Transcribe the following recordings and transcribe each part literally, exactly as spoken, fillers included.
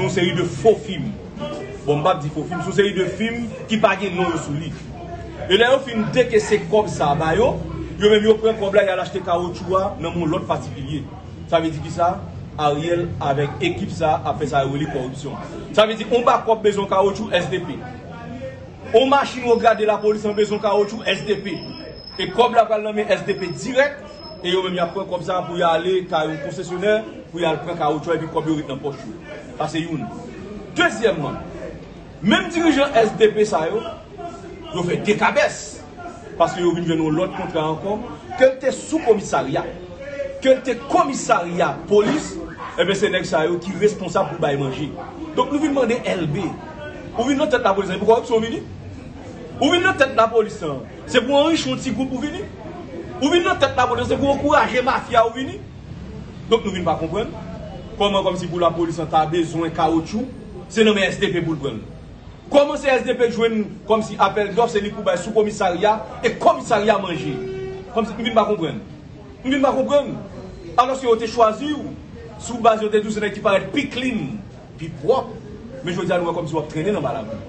Yon seri de fo fim. Bon, m p ap di fo fim, se yon seri de fim ki pa gen non yo sou li. E lè yo fin dekese kòb sa a ba yo, yo menm yo pran kòb la, y al achte kawotchou a nan men yon lòt patikilye. Sa vle di ki sa? Ariel avèk ekip sa a ap fè sa yo rele kòripsyon. Sa vle di, on ba kòb bezwen kawotchou, S D P. On machin wo grade lapolis an bezwen kawotchou, S D P. E kòb la pral nan men S D P dirèk, e yo menm y ap pran kòb sa a pou y ale kay yon konsesyonè, pou y al pran kawotchou, epi kòb yo ret nan pòch yo. Sa se youn. Dezyèmman, menm dirijan S D P sa yo, yo fè dekabès. Paske yo vin jwenn yon lòt kontra ankò, ke l te sou komisarya, ke l te komisarya polis, ebyen se nèg sa yo ki responsab pou bay manje. Donk nou vin mande L B, ou vin nan tèt lapolis la, se pou kòripsyon ou vini? Ou vin nan tèt lapolis lan, se pou anrichi yon ti gwoup ou vini? Ou vin nan tèt lapolis lan, se pou ankouraje mafya ou vini? Donk nou vin pa konprann kòman kòmsi pou lapolis lan ta bezwen kawotchou, se nan men S D P pou l pran l. Kòman se S D P k jwenn kòmsi apèl dòf, se li k pou bay sou komisarya, e komisarya manje? Kòmsi, m vin pa konprann. M vin pa konprann. Alòske yo te chwazi w sou baz yo te di w se nèg ki parèt pi clean, pi pwòp. Men jodi a nou wè kòmsi w ap trennen nan malabou.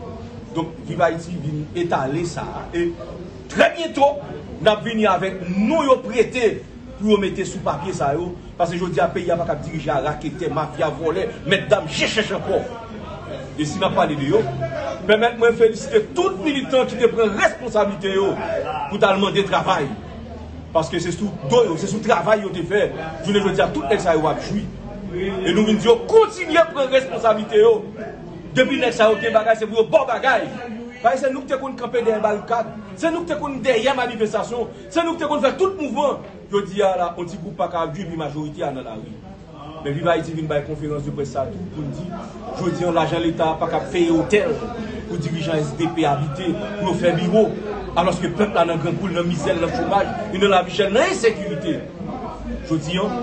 Donk, Viv Ayiti vin etale sa a. E trè byento, n ap vini avèk non yo prete pou yo mete sou papye sa yo. Paske jodi a, peyi a pa kab dirije a raketè, mafya, vòlè, mèt dam, je chèch ankò. E si n ap pale de yo, pèmèt mwen felisite tout militan ki te pran responsablite yo pou t al mande travay. Paske se sou do yo, se sou travay yo te fè. Jounen jodi a, tout nèg sa yo ap jwi. E nou vin di yo kontinye pran responsablite yo. Depi nèg sa yo gen bagay, se pou yo ba w bagay. Paske se nou ki te konn kanpe dèyè barikad. Se nou ki te konn dèyè manifestasyon. Se nou ki te konn fè tout mouvman. Jodi a la, yon ti gwoup pa ka ap jwi, epi majorite a nan lari. Men Viv Ayiti vin bay konferans de près sa tou pou n di, jodi an, lajan Leta a pa ka ap peye otèl pou dirijan S D P abite, pou yo fè biwo, alòske pèp la nan grangou, l nan mizè, l nan chomaj, li nan lavi chè, l nan ensekirite. Jodi an,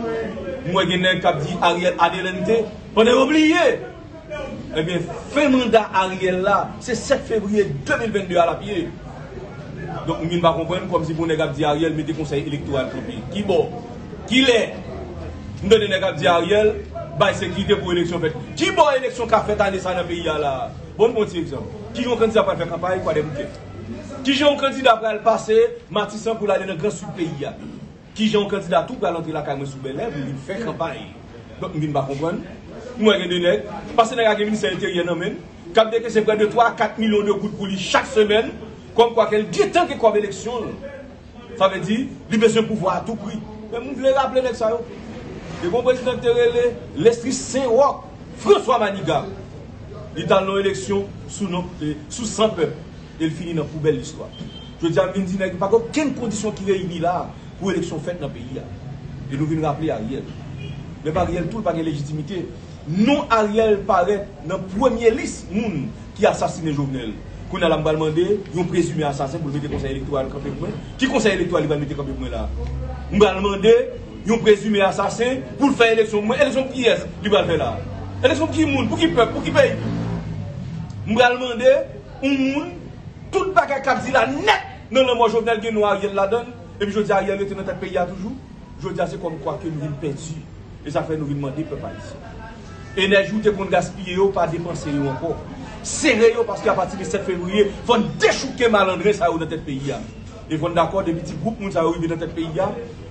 m wè gen nèg k ap di Ariel adelante, pandan yo bliye Ebyen, fen manda Ariel la, se sèt fevriye de mil venn de a l ap ye. Donk, m vin pa konprann, kòmsi pou nèg ap di Ariel mete konsèy elektoral kanpe. Ki bò? Ki lè? M tande nèg ap di Ariel bay sekirite pou eleksyon fèt. Ki bò eleksyon ka fèt ane sa nan peyi a la? Bon, m pran yon ti egzanp. Kijan yon kandida pral fè kanpay Kwadèboukè? Kijan yon kandida pral pase Matisan pou l ale nan Gran Sid peyi a? Kijan yon kandida tou pral antre lakay mwen sou Bèlè pou vin fè kanpay? Donk, m vin pa konprann. M wè gen de nèg, paske nèg la gen ministè enteryè nan men l, k ap dekese prè de twa a kat milyon de goud pou li chak semèn, kòmkwa ke l gentan gen kòb eleksyon l. Sa vle di, li bezwen pouvwa a tou pri. Men m vle raple nèg sa yo. Te gen yon prezidan ki te rele Lestri Sen Wòk, François Manigat. Li t al nan yon eleksyon sou non, eh, sou san pèp. E l fini nan poubèl listwa. Jodi a, m vin di nèg, pa gen okenn kondisyon ki reyini la pou eleksyon fèt nan peyi a. E nou vin raple Ariel. Menm Ariel tou, l pa gen lejitimite. Non Ariel parèt nan premye lis moun ki asasinen Jovenel. Kounye a la, m pral mande yon prezime asasen pou l mete konsèy elektoral kanpe pou mwen. Ki konsèy elektoral li pral mete kanpe pou mwen la? M pral mande yon prezime asasen pou l fè eleksyon pou mwen. Eleksyon pou kiyès li pral fè la? Eleksyon pou ki moun? Pou ki pèp? Pou ki peyi? M pral mande yon moun, tout bagay k ap di la nèt nan lanmò Jovenel gen non Ariel ladan l, epi jodi a Ariel rete nan tèt peyi a toujou. Jodi a se kòmkwa ke nou vin pèdi. E sa fè nou vin mande pèp ayisyen. Enèji w te konn gaspiye yo, pa depanse yo ankò. Sere yo, paske apati de sèt fevriye, fò n dechouke malandren sa yo nan tèt peyi a. E fò n dakò, depi ti gwoup moun sa yo rive nan tèt peyi a,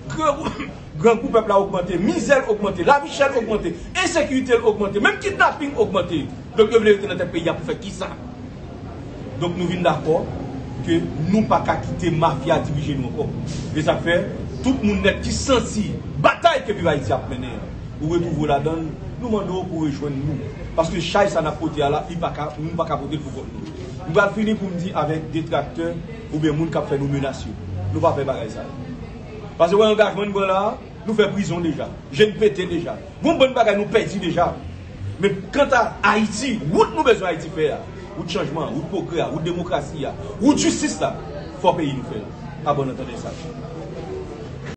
grangou, grangou pèp la ogmante, mizè l ogmante, lavi chè l ogmante, ensekirite l ogmante, menm kidnaping ogmante. Donk yo vle rete nan tèt peyi a pou fè kisa? Donk nou vin dakò ke nou pa ka kite mafya dirije nou ankò. E sa k fè, tout moun nèt ki santi batay ke Viv Ayiti ap mennen an, ou retwouve w ladan l, nou mande w pou w rejwenn nou. Paske chay sa n ap pote a la, li pa ka, nou pa ka pote l pou kont nou. M pral fini pou m di avèk detraktè oubyen moun k ap fè nou menas yo. Nou pa fè bagay sa yo. Paske wè angajman n pran la a, nou fè prizon deja. Je n pete deja. Gon bann bagay nou pèdi deja. Men kanta Ayiti, wout nou bezwen Ayiti fè a, wout chanjman an, wout pwogrè a, wout demokrasi a, wout jistis la, fò peyi nou fè l. Abòne an tande sa.